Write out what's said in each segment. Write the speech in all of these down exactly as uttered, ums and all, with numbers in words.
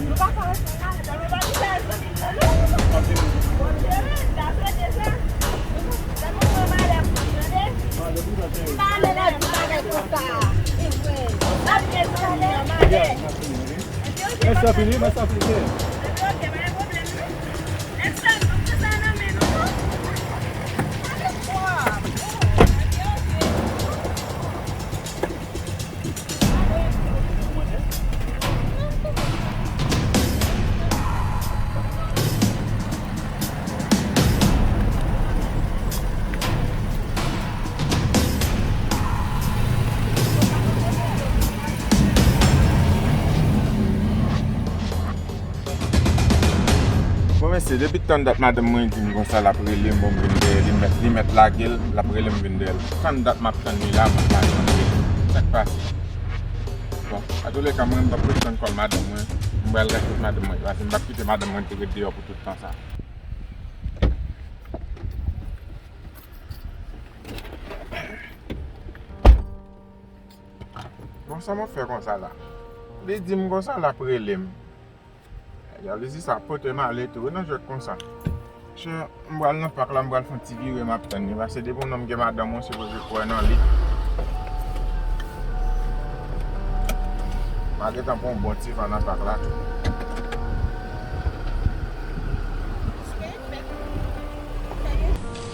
Nou pa ka reponn la, nou pa ka reponn la, nou pa ka reponn la. Bon, cheri, n ta swete sa. Sa mwen pran madanm pou tande. M pa vle nan ti bagay konsa. E vre. N ap gen tande. Mèsi anpil, wi, mèsi anpil, cheri. Epi, ok, pa gen pwoblèm, non. Nèg sa, nou pran sa nan men nou, non. Pa gen pwoblèm. Bon, mesye, depi tann dat madanm mwen di m konsa l ap rele m, bon, m vin dèyè li, mèt, li mèt lage l, l ap rele m vin dèyè l. Tann dat m ap tann li la, mwen pa janm rele. Sa k pase? Bon, antouleka, mwen, m p ap ret tann kòl madanm mwen. M pral rete ak madanm mwen, paske m p ap kite madanm mwen te ret deyò pou tout tan sa. Bon, sa m ap fè konsa la? Li di m konsa, l ap rele m. Gade, li di sa pote m ale tou, wi, nan jwèt konsa. Chè, m pral nan pak la, m pral fè yon ti vire, m ap tann li. Paske depi yon nonm gen madanm, ou sipoze kwè nan li. M a gentan pran yon bon ti van nan pak la tou.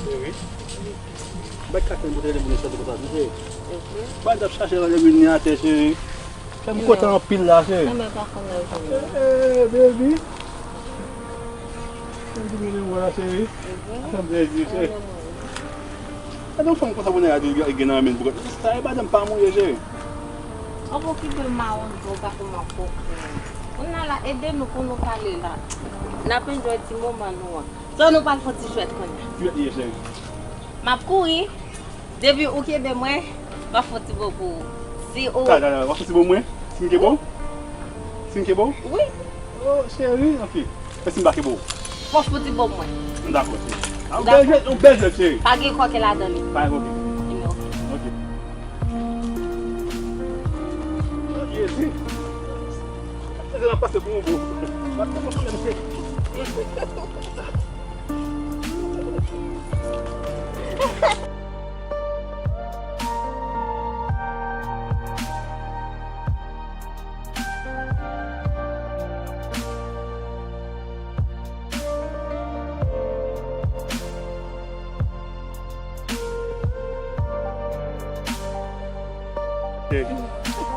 Cheri. Bay katen pou tele moun sòti konsa, mesye. Bay n t ap chache randevou ni atè, cheri. Fè m kontan anpil la, cheri. Mwen pa konn lè w vini. Eh, baby. Mwen vini wè la, cheri. Sa m te di, cheri. Gade yon fanm konsa, bonè a di gen nan men l pou sa e madanm pa mouye, cheri. Ap okipe mawon, gwo gato mawon. Kounye a la, ede nou pou nou pale la. N ap enjoy ti moman nou an. So, nou pral fè yon ti jwèt kounye a. Jwèt li ye, cheri. M ap kouri. Depi ou kenbe mwen, m ap fè yon ti bo pou ou. Si ou Kay, kay, kay, w ap fè yon ti bo mwen? Si m kenbe w? Si m kenbe w? Wi. Oh, cheri, ok. Fè si m pa kenbe w. Fòs pou ti bo mwen. Dakò, cheri. Yon bèl jwèt, yon bèl jwèt, cheri. Pa gen kòkè ladan li. Pa gen kòkè. Ok. Ok, si. Se nan pase pou yon bo. Pa gen pwoblèm, cheri. Ok.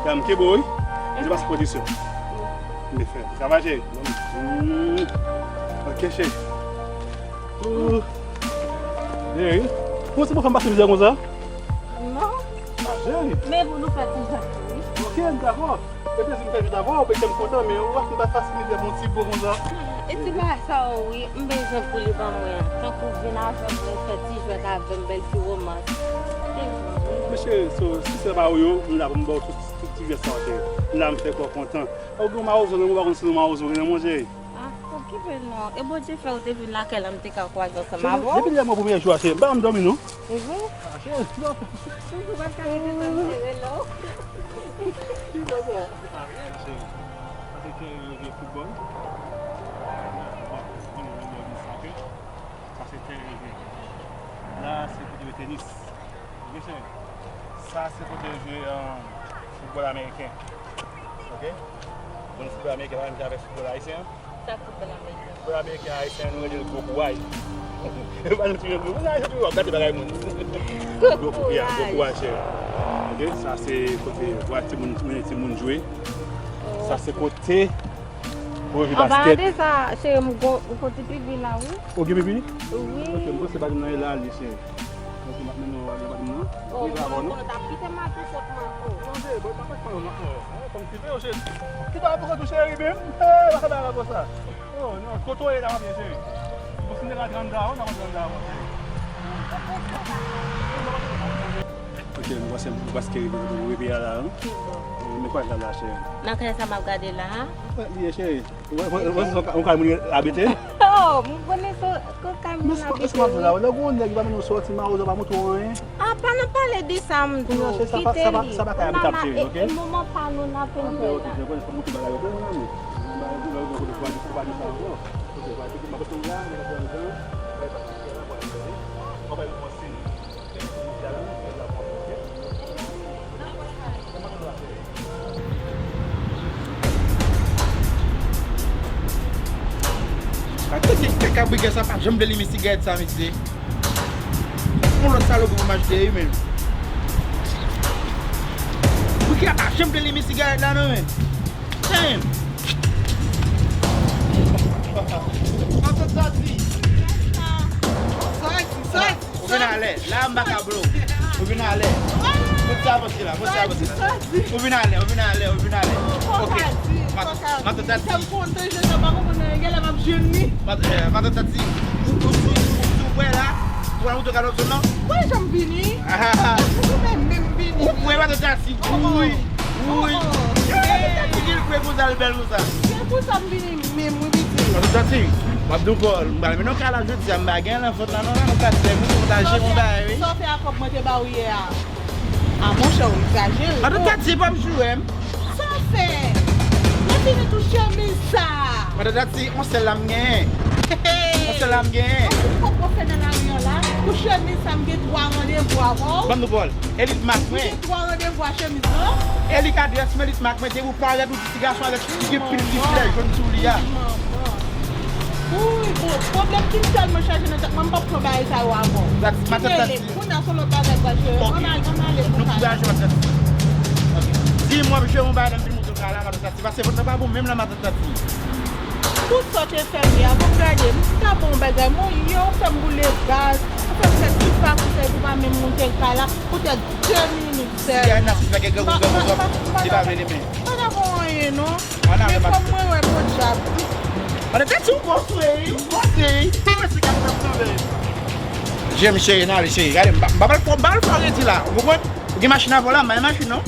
Dam, ke bo, wi. Se pa sipozisyon. Mwen fè. Sa va, cheri? Mm. Ok, cheri. Ooh. Cheri. Pou se pou fè m pase mizè konsa? Non. Cheri. Men pou nou fè ti jwèt tou, wi. Ok, m dakò. E plezi m fè jwèt avè w, petet m kontan, men ou wè m pa fasilite pou yon ti bo konsa. E ti bagay sa yo, wi, m bezwen pou li ban mwen an. Tankou vin avè m, fè ti jwèt avè m, bèl ti womans. Mesye, so, si se pa ou yo, m la pou m ba w tout, tout ti jwèt sa yo, cheri. M la m fè kò w kontan. Ou gen yon mawozo nan men w, ou pa konn si yon mawozo gen nan men w, cheri. Ah, okipe l non. E Bondye fè ou te vin lakay la, m te ka kwaze ansanm avè w. Depi lè mwen premye jou a, cheri, m pa janm dòmi non. Mhm. Ah, cheri, non. Toujou pa t ka rete tann sere lò. Ki konsa? Sa reyèl, cheri. Sa se teren yo jwe foutbòl. Bon, bon, bon, bon, sa ke, sa se teren yo jwe. La, se kote yo jwe tenis. Ok, cheri. Sa, se kote yo jwe, um, foutbòl ameriken. Ok? Bon, foutbòl ameriken pa menm jan avèk foutbòl ayisyen an. Sa k foutbòl ameriken? Foutbòl ameriken ayisyen an, nou rele l gwo kouray. E pa nou ti jèn, nou, nou, nou, w ap gate bagay moun. Gwo kou-, yeah, gwo kouray, cheri. Ok, sa se kote, w ap timoun, timoun, timoun jwe. Sa se kote pou yo jwe basket. An palan de sa, cheri, m gon, m gon ti pipi la, wi. Ou gen pipi? Wi. Ok, m panse bagay nan e la li, cheri. Ok, m ap mennen w ale, m ap mennen w. Oh, ou konnen konnen t ap kite m al pou kont mwen, oh. Non, cheri, bon, m ap fè w non, oh. Kòm ti vle, cheri. Kite w al pou kont ou, cheri, bim. Eh, pa fè bagay konsa. Oh, non, kote w ye la, w ap ye, cheri. Bon, si m te ka rantre anndan, w ap rantre anndan, cheri. Ok, nou pase, nou pase rive kote nou rive a la, wi. Ki bò? Men kwa la, la, cheri. Nan kay sa m ap gade la, a? Wi, li ye, cheri. Ou, ou, ou, ou, ou ka moun abite? Oh, m konnen se, se ka moun abite. Men se, se mwen la, lè gon nèg pa mennen w sòti, mawozo pa montre w anyen. Ah, pa nan pale de sa, m di w, kite li. Sa pa, sa pa, sa pa ka abitable, cheri, ok? E, e moman pa nou n ap enjoy la. Ok, ok, ok, fò m montre bagay yo, ok, mon ami? Bagay yo, bagay yo, Kaka brigè sa pa janm vle limen sigarèt sa, mesye. Yon lòt salopi pou m achte, wi, men. Brigè pa janm vle limen sigarèt la, non, men. Damn. Matant Tati. Ou vin alè. La, m pa ka blow. Ou vin alè. Mwen se avanse la. Mwen se avanse la. Ou vin alè. Ou vin alè. Ou vin alè. Ok. Matant Tati. Matant Tati. Ou, ou, ou, ou wè la. Ou wè la, ou te gade zòn nan. Ou wè jan m vini. Ou menm, menm vini. Ou wè Matant Tati. Wi. Wi. Ou di l kwe konsa, l bèl konsa. Se pou sa m vini menm, wi, pitit. Matant Tati, m ap di w pawòl. M pral mennen w kay la jodi a, m pa gen nan vant la, non, la, nou ka di, moun, nou ta jere yon bagay, wi. Sa w fè a kòb mwen te ba w yè a? A, monchè, w egzajere. Matant Tati, pa m joure m. Sa w fè? Lè fini tou chemiz sa. Matant Tati, yon sèl la m genyen. Yon sèl la m genyen. Ou poko fè nan lari an la. Pou chemiz sa, m gen twa randevou avè w. Ban m nou pawòl. Elit mak mwen. M gen twa randevou a chemiz lan. Elit adrès mwen, elit mak mwen, depi w parèt, ou di ti gason avèk ti gen pil ti flè jòn sou li a. Manman. Ui, bon, pwoblèm ki tèlman chaje nan tèt mwen, m p ap pran bagay sa yo avè w. Matant Tati. Kounye a se yon lòt bagay pral jere. Ok. Ann al, ann ale pou kay la. Nou kouraje, Matant Tati. Ok. Di mwen, m jere yon bagay, m vin montre w kay la, Matant Tati. Pase vant nan pa bon menm la, Matant Tati. Pou sa w te fè m yè a, bon, gade, m ta ba w yon bagay, men yè w fè m boule gaz, ou fè m fè tout sa pou sa, pou pa menm monte kay la, poutèt de minit sèlman. Sigarèt nan fè gègè gègè gègè, li pa vle limen. Pa ta fè anyen, non. Men kòm mwen wè podyab. Matant Tati, ou bon sou li, ou bon sou li. Ou wè sigarèt nan fè. Jèm cheri, n ale cheri. Gade, m pa, m pa pral fè, m pa pral fè w redi la. Ou konprann? Ou gen machin avè w la, m pa gen machin non.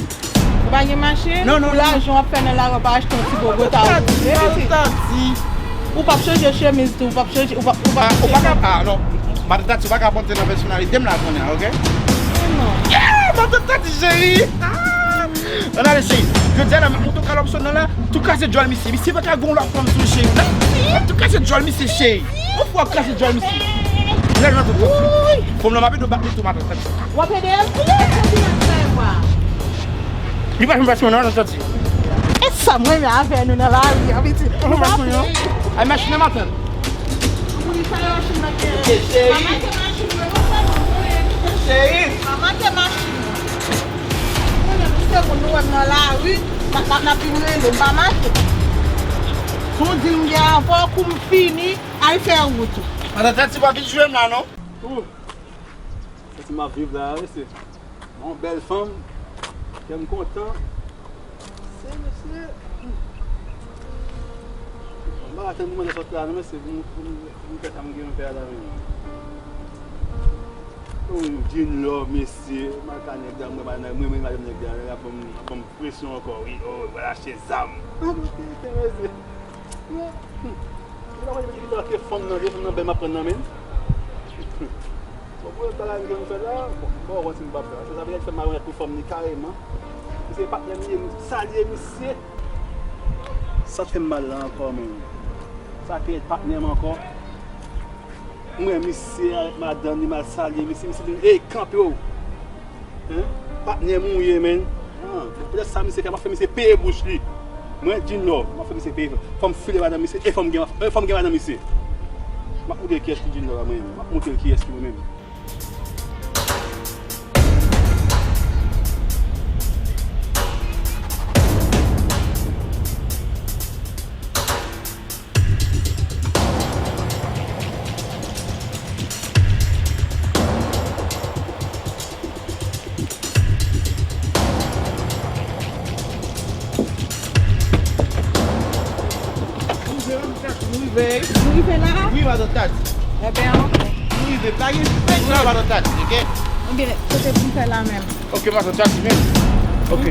Ou pa gen machin? Non, non, non. Pou lajan w ap fè nan lari, w pa achte yon ti bobo ta ou. Matant Tati, Matant Tati. Ou p ap chanje chemiz tou, ou p ap chanje, ou p ap, ou p ap chanje. Ah, ou pa ka, ah, non. Matant Tati, ou pa ka monte nan pèsonalite m la kounye a, ok? Non. Yeah! Matant Tati cheri! Ah! Ann ale cheri. Jodi a la, m ap montre w kalòp sou nan la, tou kraze djòl misye. Misye pa ka gon lòt fanm sou li cheri. Tou kraze djòl misye cheri. Ou fò kraze djòl misye. Lè nou antre. Fanm nan m ap ede w bat li tou, Matant Tati. W ap ede l? Li pa janm pase mwen non, Matant Tati. E sa m renmen avè nou nan lari a, pitit. Ou pa pase mwen non. Ay, machin nan, Matant. Wi, sa yo machin nan gen. Ok, cheri. Pa make machin mwen non, sèlman konnen. Cheri. Pa make machin mwen. Konnen nou se moun nou wè m nan lari, n ap, n ap vin rele m, pa make. Si w di m gen avè w, kou m fini, al fè wout ou. Matant Tati, pa vin jwe m la non. Ooh. Sa ti m ap viv la, mesye. Yon bèl fanm. Kè m kontan. Se, mesye. M pa ka tann pou mwen sot la, non, mesye. Pou m, pou m, pou m fè sa m gen pou m fè a la, menm. Oh, Junior, mesye. M al ka nèg la, mwen, mwen, mwen, mwen, madanm nèg la, nèg la ban m, ban m presyon ankò, wi. Oh, w al achte zam. Ah, mesye. Mwen pa konn ki lè ke fanm nan, ke fanm nan bèl m ap pran nan men l. Bon, pou lòt bagay m gen pou m fè la, bon, m pa wè si m p ap fè. Paske sa vle di fè m maronnèt pou fanm ni kareman. Misye patnè m ye, m salye misye. Sa t fè m mal la ankò, men. Sa te patnè m ankò. M wè misye avèk madanm li, m al salye misye, misye di m, "Ey, kanpe w." Hein? Patnè m ou ye, menn. Ah, poutèt sa misye fè, m ap fè misye peye bouch li. Mwen, Junior, m ap fè misye peye. Fò m file madanm misye, e fò m gen, e fò m gen madanm misye. M ap montre l kiyès ki Junior la, mwen menm. M ap montre l kiyès ki mwen menm. Nou rive. Nou rive la? Wi, matant Tati. Ebyen, ok. Nou rive. Pa gen, pa gen la, matant Tati, ok? Ebyen, kote pou m fè la menm? Ok, matant Tati menm. Ok.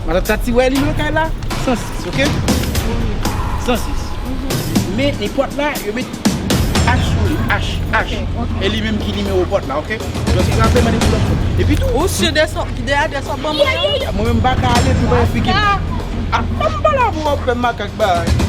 Matant Tati, wè nimewo kay la? San sis, ok? San sis. Men, nenpòt la, yo met H sou li. H, H. Ok, ok. E li menm ki nimewo pòt la, ok? Jòs frape, mande pou lòt fò. Epi tou. Ou si de sa, de adrès w ap ban mwen an? Ya, ya, ya. Mwen menm m pa ka ale pou mwen figi. Ah, m pa la pou w ap fè makak bagay.